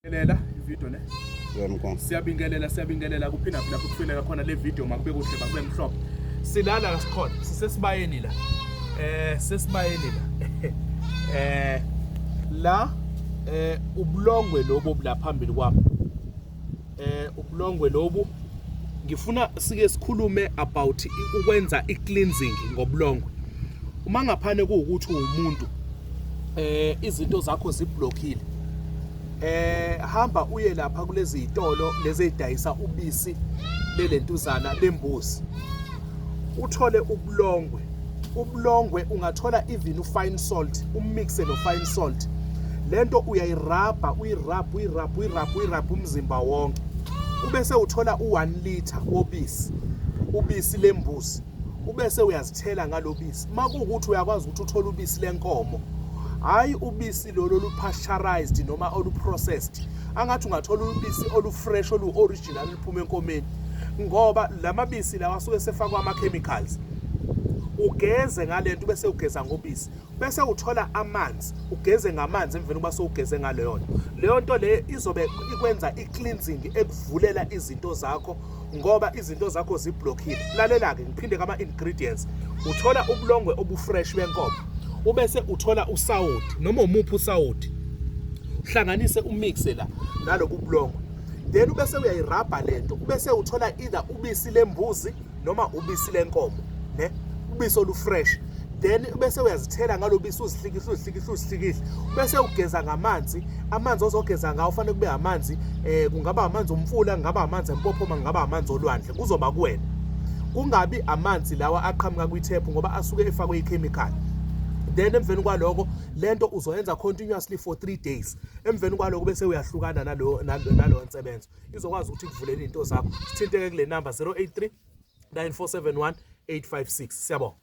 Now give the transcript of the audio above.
Siyabingelela ivideo ne. Yebo. Siyabingelela siyabingelela kuphinda lapho kufuneka khona le video makube kuhle makube mhlophe. Silala kasikhona sisesibayeni la. Eh sesibayeni la. Eh la eh ubulongwe lobo la phambili kwami. Eh ubulongwe lobu ngifuna sike sikhulume about ukwenza i-cleansing ngobulongwe. Uma ngaphane kuwukuthi uwumuntu eh izinto zakho ziblockile eh hamba uye lapha kulezi zitolo lezi ezidayisa ubisi lelentuzana lembuzi uthole ubulongwe ubulongwe ungathola even ufine salt umixe no fine salt lento uyayirabha uyirabha uyirabha uyirabha uyirabha umzimba wonke ubese uthola u1 liter wobisi ubisi lembuzi ubese uyazithela ngalobisi makuwukuthi uyakwazi ukuthi uthole ubisi lenkomo hayi ubisi lolu olupasteurized noma oluprocessed angathi ungathola ubisi olufresh olu-original oluphuma enkomeni ngoba lamabisi lawa asuke sefakwa ama-chemicals ugeze ngalento bese ugeza ngobisi bese uthola amanzi ugeze ngamanzi emveni kuba sowugeze ngaleyo nto leyo nto leyo izobe ikwenza i-cleansing ekuvulela izinto zakho ngoba izinto zakho ziblockile lalela-ke ngiphinde kama-ingredients uthola ubulongwe obufresh benkomo ubese uthola usawoti noma umuphi usawoti uhlanganise umixe la nalobu bulongwe then ubese uyayirabha lento ubese uthola either ubisi lembuzi noma ubisi lenkomo ne ubisi olufresh then bese uyazithela ngalobisi uzihlikihla uzihlikihla uzihlikihla bese ugeza ngamanzi amanzi ozogeza ngawo fanele kube amanzi eh kungaba amanzi omfula kungaba amanzi empophoma kungaba amanzi olwandle kuzoba kuwena kungabi amanzi lawa aqhamuka kwi-tap ngoba asuke efakwe i-chemical then emveni kwaloko lento uzoyenza continuously for 3 days emveni kwaloko bese uyahlukana nalo nalo nsebenzo izokwazi ukuthi ikuvulele into zakho sithinteke kule number 083 9471 856 siyabonga.